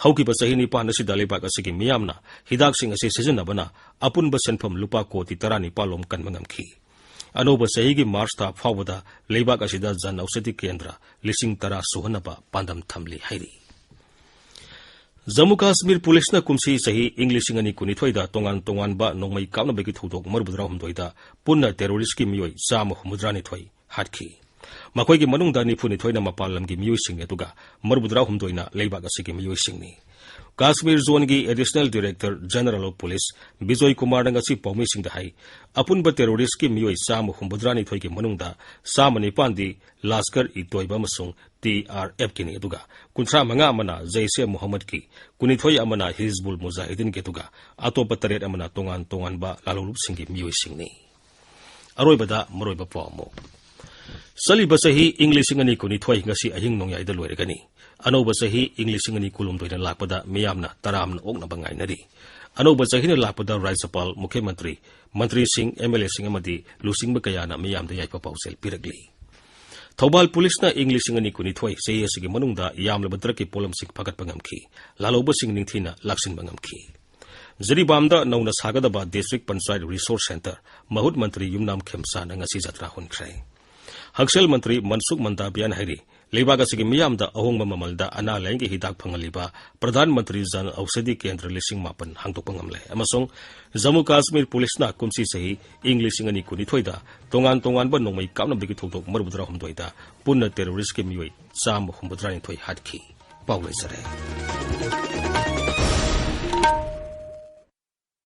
ꯍꯧꯈꯤꯕ ꯆꯍꯤ ꯅꯤꯄꯥꯟ ꯑꯁꯤꯗ ꯂꯩꯕꯥꯛ ꯑꯁꯤꯒꯤ ꯃꯤꯌꯥꯝꯅ ꯍꯤꯗꯥꯛꯁꯤꯡ ꯑꯁꯤ ꯁꯤꯖꯤꯟꯅꯕꯅ ꯑꯄꯨꯟꯕ ꯁꯦꯟꯐꯝ ꯂꯨꯄꯥ ꯀꯣꯇꯤ ꯇꯔꯥꯅꯤꯄꯥꯜ ꯂꯣꯝ ꯀꯟꯕ ꯉꯝꯈꯤ꯫ ꯑꯅꯧꯕ ꯆꯍꯤꯒꯤ ꯃꯥꯔꯆ ꯊꯥ ꯐꯥꯎꯕꯗ ꯂꯩꯕꯥꯛ ꯑꯁꯤꯗ ꯖꯟ ꯑꯧꯁꯥꯙꯤ ꯀꯦꯟꯗ꯭ꯔ ꯂꯤꯁꯤꯡ ꯇꯔꯥ ꯁꯨꯍꯟꯅꯕ ꯄꯥꯟꯗꯝ ꯊꯝꯂꯤ ꯍꯥꯏꯔꯤ꯫ ꯖꯝꯃꯨ ꯀꯥꯁꯃꯤꯔ ꯄꯨꯂꯤꯁꯅ ꯀꯨꯝꯁꯤ ꯆꯍꯤ ꯏꯪ ꯂꯤꯁꯤꯡ ꯑꯅꯤ ꯀꯨꯟꯅꯤꯊꯣꯏꯗ ꯇꯣꯉꯥꯟ ꯇꯣꯉꯥꯟꯕ ꯅꯣꯡꯃꯩ ꯀꯥꯞꯅꯕꯒꯤ ꯊꯧꯗꯣꯛ ꯃꯔꯤꯐꯨꯇꯔꯥꯍꯨꯝꯗꯣꯏꯗ ꯄꯨꯟꯅ terrorist-ꯀꯤ ꯃꯤꯑꯣꯏ ꯆꯥꯝꯃ ꯍꯨꯝꯐꯨꯇꯔꯥꯅꯤꯊꯣꯏ ꯍꯥꯠꯈꯤ꯫ ꯃꯈꯣꯏꯒꯤ ꯃꯅꯨꯡꯗ ꯅꯤꯐꯨꯅꯤꯊꯣꯏꯅ ꯃꯄꯥꯟ ꯂꯝꯒꯤ ꯃꯤꯑꯣꯏꯁꯤꯡꯅꯤ, ꯑꯗꯨꯒ ꯃꯔꯤꯐꯨꯇꯔꯥꯍꯨꯝꯗꯣꯏꯅ ꯂꯩꯕꯥꯛ ꯑꯁꯤꯒꯤ ꯃꯤꯑꯣꯏꯁꯤꯡꯅꯤ꯫ Kashmir zone-ꯒꯤ Additional Director General of Police Bijoy ꯀꯨꯃꯥꯔꯅ ꯉꯁꯤ ꯄꯥꯎꯃꯤꯁꯤꯡꯗ ꯍꯥꯏ, ꯑꯄꯨꯟꯕ terrorist-ꯀꯤ ꯃꯤꯑꯣꯏ ꯆꯥꯝꯃ ꯍꯨꯝꯐꯨꯇꯔꯥꯅꯤꯊꯣꯏꯒꯤ ꯃꯅꯨꯡꯗ ꯆꯥꯝꯃ ꯅꯤꯄꯥꯟꯗꯤ ꯂꯥꯁꯀꯔ-ꯏ-ꯇꯣꯏꯕ ꯑꯃꯁꯨꯡ T R F-ꯀꯤꯅꯤ, ꯑꯗꯨꯒ ꯀꯨꯟꯊ꯭ꯔꯥ ꯃꯉꯥ ꯑꯃꯅ ꯖꯩꯁꯦ ꯃꯨꯍꯝꯃꯗꯀꯤ, ꯀꯨꯟꯅꯤꯊꯣꯏ ꯑꯃꯅ ꯍꯤꯖꯕꯨꯜ ꯃꯨꯖꯥꯍꯤꯗꯤꯟꯒꯤ, ꯑꯗꯨꯒ ꯑꯇꯣꯞꯄ ꯇꯔꯦꯠ ꯑꯃꯅ ꯇꯣꯉꯥꯟ ꯇꯣꯉꯥꯟꯕ ꯂꯥꯂꯣꯡꯂꯨꯞꯁꯤꯡꯒꯤ ꯃꯤꯑꯣꯏꯁꯤꯡꯅꯤ꯫ ꯑꯔꯣꯏꯕꯗ ꯃꯔꯨꯑꯣꯏꯕ ꯄꯥꯎ ꯑꯃꯨꯛ꯫ ꯆꯠꯂꯤꯕ ꯆꯍꯤ ꯏꯪ ꯂꯤꯁꯤꯡ ꯑꯅꯤ ꯀꯨꯟꯅꯤꯊꯣꯏ ꯉꯁꯤ ꯑꯍꯤꯡ ꯅꯣꯡꯌꯥꯏꯗ ꯂꯣꯏꯔꯒꯅꯤ꯫ ꯑꯅꯧꯕ ꯆꯍꯤ ꯏꯪ ꯂꯤꯁꯤꯡ ꯑꯅꯤ ꯀꯨꯟꯍꯨꯝꯗꯣꯏꯅ ꯂꯥꯛꯄꯗ ꯃꯤꯌꯥꯝꯅ ꯇꯔꯥꯝꯅ ꯑꯣꯛꯅꯕ ꯉꯥꯏꯅꯔꯤ꯫ ꯑꯅꯧꯕ ꯆꯍꯤꯅ ꯂꯥꯛꯄꯗ ꯔꯥꯖ꯭ꯌꯄꯥꯜ, ꯃꯨꯈ꯭ꯌ ꯃꯟꯇ꯭ꯔꯤ, ꯃꯟꯇ꯭ꯔꯤꯁꯤꯡ, M L A-ꯁꯤꯡ ꯑꯃꯗꯤ ꯂꯨꯆꯤꯡꯕ ꯀꯌꯥꯅ ꯃꯤꯌꯥꯝꯗ ꯌꯥꯏꯐ ꯄꯥꯎꯖꯦꯜ ꯄꯤꯔꯛꯂꯤ꯫ ꯊꯧꯕꯥꯜ ꯄꯨꯂꯤꯁꯅ ꯏꯪ ꯂꯤꯁꯤꯡ ꯑꯅꯤ ꯀꯨꯟꯅꯤꯊꯣꯏ ꯆꯍꯤ ꯑꯁꯤꯒꯤ ꯃꯅꯨꯡꯗ ꯌꯥꯝꯂꯕ drug-ꯀꯤ ꯄꯣꯠꯂꯝꯁꯤꯡ ꯐꯥꯒꯠꯄ ꯉꯝꯈꯤ꯫ ꯂꯥꯜꯍꯧꯕꯁꯤꯡ ꯅꯤꯡꯊꯤꯅ ꯂꯥꯛꯁꯤꯟꯕ ꯉꯝꯈꯤ꯫ ꯖꯤꯔꯤꯕꯥꯝꯗ ꯅꯧꯅ ꯁꯥꯒꯗꯕ District Panchayat Resource Centre ꯃꯍꯨꯠ ꯃꯟꯇ꯭ꯔꯤ ꯌꯨꯝꯅꯥꯝ ꯈꯦꯝꯆꯥꯟꯅ ꯉꯁꯤ ꯖꯇ꯭ꯔꯥ ꯍꯨꯟꯈ꯭ꯔꯦ꯫ ꯍꯛꯁꯦꯜ ꯃꯟꯇ꯭ꯔꯤ ꯃꯟꯁꯨꯈ ꯃꯟꯗꯥꯕꯤꯌꯥꯟ ꯍꯥꯏꯔꯤ, ꯂꯩꯕꯥꯛ ꯑꯁꯤꯒꯤ ꯃꯤꯌꯥꯝꯗ ꯑꯍꯣꯡꯕ ꯃꯃꯜꯗ ꯑꯅꯥ ꯂꯥꯌꯦꯡꯒꯤ ꯍꯤꯗꯥꯛ ꯐꯪꯍꯜꯂꯤꯕ ꯄ꯭ꯔꯙꯥꯟ ꯃꯟꯇ꯭ꯔꯤ ꯖꯟ ꯑꯧꯁꯥꯙꯤ ꯀꯦꯟꯗ꯭ꯔ ꯂꯤꯁꯤꯡ ꯃꯥꯄꯟ ꯍꯥꯡꯗꯣꯛꯄ ꯉꯝꯂꯦ ꯑꯃꯁꯨꯡ ꯖꯝꯃꯨ ꯀꯥꯁꯃꯤꯔ ꯄꯨꯂꯤꯁꯅ ꯀꯨꯝꯁꯤ ꯆꯍꯤ ꯏꯪ ꯂꯤꯁꯤꯡ ꯑꯅꯤ ꯀꯨꯟꯅꯤꯊꯣꯏꯗ ꯇꯣꯉꯥꯟ ꯇꯣꯉꯥꯟꯕ ꯅꯣꯡꯃꯩ ꯀꯥꯞꯅꯕꯒꯤ ꯊꯧꯗꯣꯛ ꯃꯔꯤꯐꯨꯇꯔꯥꯍꯨꯝꯗꯣꯏꯗ ꯄꯨꯟꯅ terrorist-ꯀꯤ ꯃꯤꯑꯣꯏ ꯆꯥꯝꯃ ꯍꯨꯝꯐꯨꯇꯔꯥꯅꯤꯊꯣꯏ ꯍꯥꯠꯈꯤ꯫ ꯄꯥꯎ ꯂꯣꯏꯖꯔꯦ꯫